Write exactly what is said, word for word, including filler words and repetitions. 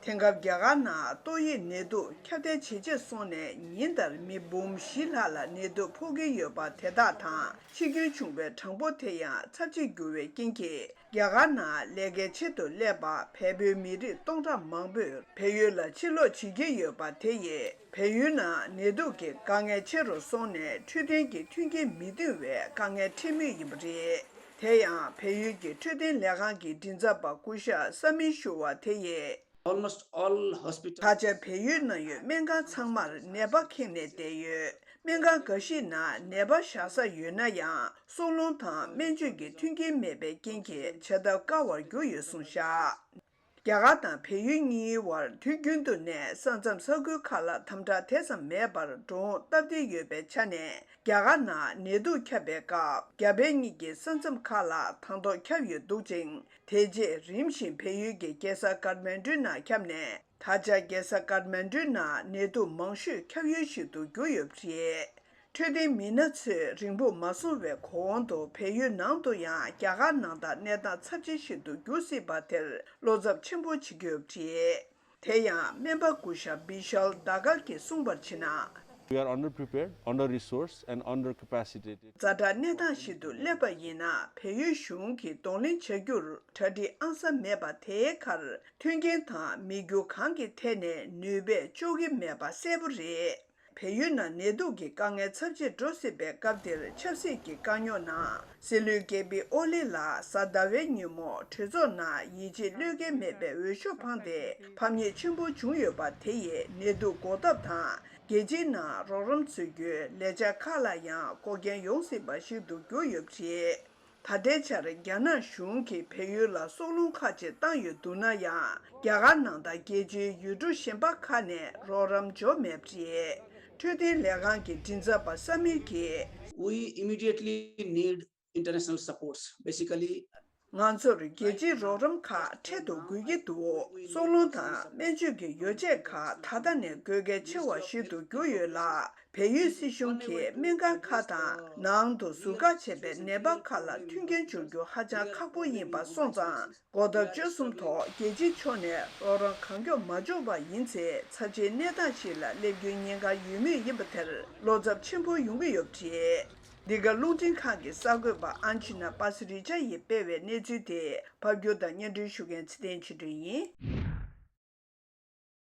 དེང་སྐབས་རྒྱ་གར་ནང་ཏོག་དབྱིབས་ནད་དུག་ཁྱབ་གདལ་ཇེ་ཆེར་སོང་ནས་ཉིན་ལྟར་མི་འབུམ་བཞི་ལྷག་ལ་ནད་དུག་ཕོག་གིན་ཡོད་པ་དེ་དག་དང་འཆི་སྐྱོན་བྱུང་བའི་གྲངས་འབོར་དེ་ཡང་ཚབས་ཆེར་འགྱུར་བའི་རྐྱེན་གྱིས། རྒྱ་གར་ནང་ལས་ཀའི་ཆེད་དུ་སླེབས་པ་བལ་པོའི་མི་རིགས་སྟོང་ཕྲག་མང་པོས་བལ་ཡུལ་ལ་ཕྱིར་ལོག་བྱེད་ཀྱི་ཡོད་པ་དེ་ཡིས་བལ་ཡུལ་ནང་ནད་དུག་གི་དཀའ་ངལ་ཆེ་རུ་སོང་ནས་འཕྲོད་བསྟེན་གྱི་མཐུན་རྐྱེན་མི་འདང་བའི་དཀའ་ངལ་འཕྲད་མུས་ཡིན་པ་རེད། དེ་ཡང་བལ་ཡུལ་གྱི་འཕྲོད་བསྟེན་ལས་ཁང་གི་མགྲིན་ཚབ་པ་སྐུ་ཞབས་ས་མིར་ཞུ་བ་དེ་ཡིས། Almost all hospital ད་ཆ་བལ་ཡུལ་ནང་ཡོད་སྨན་ཁང་ཚང་མར་ནད་པ་ཁེངས་ནས་བསྡད་ཡོད། སྨན་ཁང་འགའ་ཞིག་ནང་ནད་པ་བཞག་ས་ཡོད་ན་ཡང་སྲོག་རླུང་དང་སྨན་བཅོས་ཀྱི་མཐུན་རྐྱེན་མེད་པའི་རྐྱེན་གྱིས་བྱ་ཐབས་དཀའ་བར་གྱུར་ཡོད་གསུངས་བཞག་རྒྱ་གར་དང་བལ་ཡུལ་གཉིས་བར་དུས་རྒྱུན་དུ་ནས་ས་མཚམས་ས་ཁུལ་ཁག་ལ་དམ་དྲག་དེ་ཙམ་མེད་པར་འགྲོ་འོང་སྟབས་བདེ་ཡོད་པའི་ཆ་ནས། རྒྱ་གར་ནང་ནད་དུག་ཁྱབ་པའི་སྐབས་རྒྱ་བལ་གཉིས་ཀྱི་ས་མཚམས་ཁག་ལ་དང་ཐོག་ཁྱབ་ཡོད་འདུག་ཅིང་། དེ་རྗེས་རིམ་བཞིན་བལ་ཡུལ་གྱི་རྒྱལ་ས་ཀཱཐ་མན་ཌུའི་ནང་ཁྱབ་ནས། ད་ཆ་རྒྱལ་ས་ཀཱཐ་མན་ཌུའི་ནང་ནད་དུག་མང་ཤོས་ཁྱབ་ཡུལ་ཞིག་ཏུ་གྱུར་ཡོད་པ་རེད། འཕྲོད་བསྟེན་མི་སྣ་ཚོས་རིང་པོ་མ་སོང་བའི་གོང་དུ་བལ་ཡུལ་ནང་དུ་ཡང་རྒྱ་གར་ནང་ལྟར་གནས་སྟངས་ཚབས་ཆེན་ཞིག་ཏུ་འགྱུར་སྲིད་པ་དེར་བློ་འཚབ་ཆེན་པོ་བྱེད་ཀྱི་ཡོད་པ་རེད། དེ་ཡང་སྨན་པ་སྐུ་ཞབས་བི་ཤལ་དཱ་གར་གྱིས་གསུངས་པར་བྱས་ན། We are underprepared, under-resourced and under-capacitated. ཛ་དྲག་གནས་སྟངས་ཤིག་ཏུ་སླེབས་པ་ཡིན་ན་བལ་ཡུལ་གཞུང་གིས་གདོང་ལེན་བྱ་རྒྱུར་གྲ་སྒྲིག་ཨང་གསར་མེད་པ་དེའི་ཁར་མཐུན་རྐྱེན་དང་མི་རྒྱུ་གང་གི་ཐད་ནས་ནུས་པས་གཅོག་གི་མེད་པ་གསལ་པོ་རེད། བལ་ཡུལ་ནང་ནད་དུག་གི་དཀའ་ངལ་ཚབས་ཆེར་འགྲོ་སྲིད་པའི་སྐབས་འདིར་ཆབ་སྲིད་ཀྱི་དཀའ་རྙོག་ནང་སྲིད་བློན་ཀེ་པི་ཨོ་ལི་ལགས་གཟའ་ཟླ་བའི་ཉིན་མོ་གྲོས་ཚོགས་ནང་ཡིད་ཆེས་བློས་འགེལ་མེད་པའི་འོས་ཤོག་འཕངས་ཏེ་ཕམ་ཉེས་ཆེན་པོ་བྱུང་ཡོད་པ་དེ་ཡིས་ནད་དུག་འགོག་ཐབས་དང་རྒྱལ་སྤྱིའི་ནང་རོགས་རམ་འཚོལ་རྒྱུའི་ལས་འཆར་ཁག་ལ་ཡང་འགོག་རྐྱེན་ཡོང་སྲིད་པ་ཞིག་ཏུ་གྱུར་ཡོད་པ་རེད། ད་ལྟའི་ཆར་རྒྱ་ནག་གཞུང་གིས་བལ་ཡུལ་ལ་སྲོག་རླུང་ཁག་ཅིག་བཏང་ཡོད་འདུག་ན་ཡང་། རྒྱ་གར་ནང་དང་རྒྱལ་སྤྱིའི་ཡུལ་གྲུ་གཞན་པ་ཁག་ནས་རོགས་རམ་འབྱོར་མེད་པ་རེད། འཕྲོད་བསྟེན་ལས་ཁང་གི་མགྲིན་ཚབ་པ་ས་མིར་གྱིས། We immediately need international supports. Basically, ང་ཚོར་རྒྱལ་སྤྱིའི་རོགས་རམ་ཁག་འཕྲལ་དུ་དགོས་ཀྱི་འདུག་སྲོག་རླུང་དང་སྨན་བཅོས་ཀྱི་ཡོ་བྱད་ཁག་ད་ལྟ་ནས་དགོས་གལ་ཆེ་བ་ཞིག་ཏུ་གྱུར་ཡོད་ལ། བལ་ཡུལ་སྲིད་གཞུང་གིས་སྨན་ཁང་ཁག་དང་ནང་དུ་ཟུར་བཀག་བྱས་པའི་ནད་པ་ཁག་ལ་མཐུན་རྐྱེན་སྦྱོར་རྒྱུ་ཧ་ཅང་ཁག་པོ་ཡིན་པ་སོང་ཙང་། འགོག་ཐབས་སྤྱོད་གསུམ་ཐོག་རྒྱལ་སྤྱིའི་ཕྱོགས་ནས་རོགས་རམ་གང་མགྱོགས་མ་འབྱོར་བ་ཡིན་ཚེ་ཚབས་ཆེའི་གནས་སྟངས་ཤིག་ལ་སླེབས་རྒྱུའི་ཉེན་ཁ་ཡོད་མུས་ཡིན་པ་དེར་བློ་འཚབ་ཆེན་པོ་ཡོང་གི་ཡོད་པ་རེད། འདི་ག་རླུང་འཕྲིན་ཁང་གི་གསར་འགོད་པ་ཨན་ཆི་ན་པ་སི་རི་ཅ་ཡིས་སྤེལ་བའི་གནས་ཚུལ་དེ་ཕབ་སྒྱུར་དང་སྙན་སྒྲོན་ཞུ་མཁན་ཚེ་བརྟན་ཆོས་སྒྲོན་ཡིན།